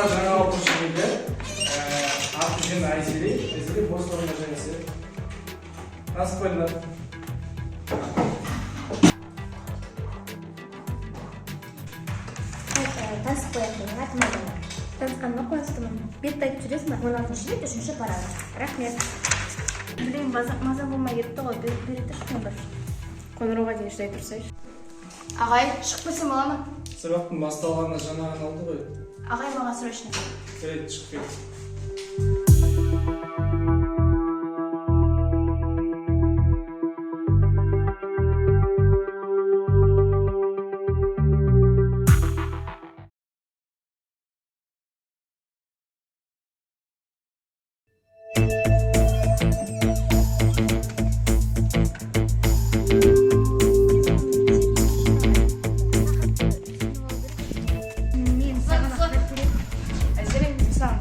Арамызға жаңа оқушы келді. Аты жөні Айзере. Айзере, бос орынға жайғаса. Танысып қойыңдар. Танысып қояйық, менің атым Айдана. Танысқаныма қуаныштымын. Бетті айтып жүресің ба? 16 бет, үшінші параграф. Рахмет. Блин, маза болмай кетті ғой. Бере тұршы қоңыр. Қоңырауға дейін шыдай тұрсайшы. Ағай, шығып кетсем бола ма? Сабақтың басталғанына жаңа ғана алды ғой. Ағай, маған срочно. Жарайды, шығып кет. Мен саған ақпарат керек. Әзере, мен саған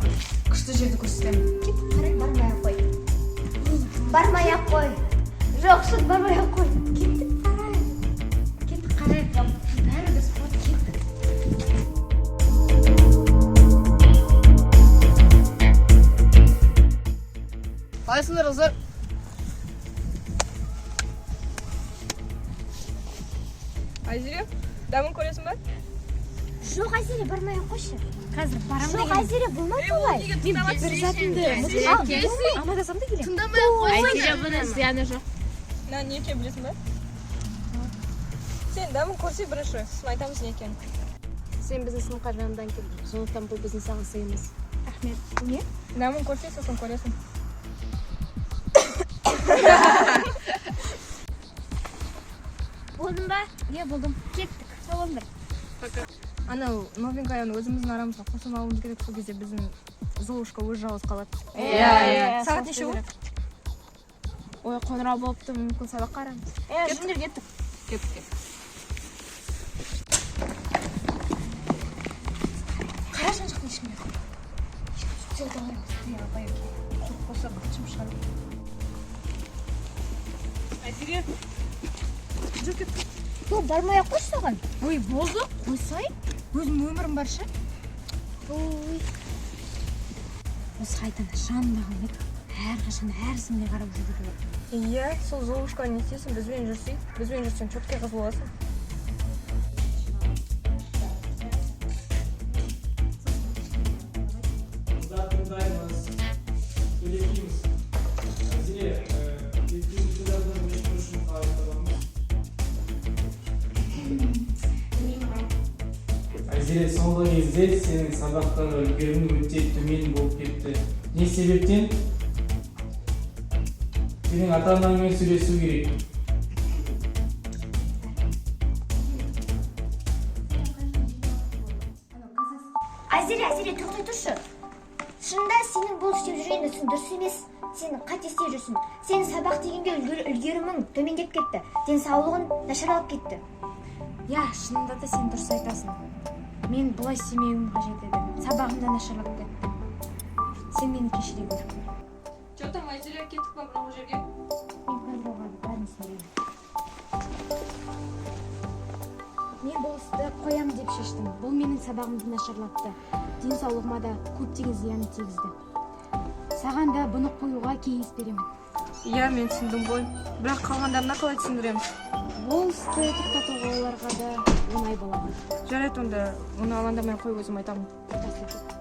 күшті жерді көрсетемін. Кет, қарай, бармай ақ қой. Бармай ақ қой. Жоқ, шын, бармай ақ қой. Кеттік, қарай. Кеттік, қарай. Бәрі дұрыс болады, кеттік. Қалайсыңдар, қыздар? Айзере, дәмін көресің ба? Жоқ, Айзере, бармай ақ қойшы. Қазір барам Жоқ, деген. Айзере, болмайды олай. Мен бір затымды амандасам да келемін. Айзере, бұның зияны жоқ. Мына не екенін білесің ба? Сен дәмін көрсе бірінші, сосын айтамыз не екенін. Сен біздің сыныпқа жаңадан келдің, сондықтан бұл біздің саған сыйымыз. Рахмет. Бұл не? Дәмін көрсе, сосын көресің. Болдың ба? Иә, болдым. Кеттік. Сау болыңдар. Анау новенькаяны өзіміздің арамызға қосып алуымыз керек, сол кезде біздің Золушка өз жалғыз қалады. Иә, иә. Сағат неше болды? Ой, қоңырау болыпты, мүмкін сабаққа барамыз. Е, жүріңдер, кеттік. Кеттік. Қарашы, ана жақта ешкім жоқ. Ешкім жоқ. Апай Жоқ болса, қышым шығады. Айзере, жүр, кеттік. Жоқ, бармай ақ қойшы саған. Ой, болды. Қойсай. Өзімнің өмірім бар ше. Ой. Осы Айдана жанында қалмайды. Әрқашан әр ісіме қарап жүреді. Иә, сол Золушканы не істейсің, бізбен жүрсей, бізбен жүрсең, четкий қыз боласың. Қыздар, тыңдаймыз. Сөйлетейміз. Айзере, бетіңізді мінез үшін қалай табамыз? Айзере, соңғы кезде сенің сабақтағы үлгерімің өте төмен болып кетті. Не себептен? Сенің ата анаңмен сөйлесу керек. Айзере, Айзере, тоқтай тұршы. Шынында сенің бұл істеп жүрген ісің дұрыс емес. Сен қате істеп жүрсің. Сен сабақ дегенге үлгерімің төмендеп кетті. Денсаулығың нашарлап кетті. Иә, шынында да сен дұрыс айтасың. Мен бұлай істемеуім қажет еді. Сабағым да нашарлап кетті. Сен мені кешіре гөр. Че там, Айзере, кеттік па бұрынғы жерге? Мен қазір оған бәрін түсіндіремін. Мен бұл істі қоямын деп шештім. Бұл менің сабағымды нашарлатты. Денсаулығыма да көптеген зиянын тигізді. Саған да бұны қоюға кеңес беремін. Иә, мен түсіндім ғой. Бірақ қалғандарына қалай түсіндіреміз? Бұл істі тоқтатуға оларға да оңай болады. Жарайды, онда оны алаңдамай қой, өзім айтамын. Жақсы.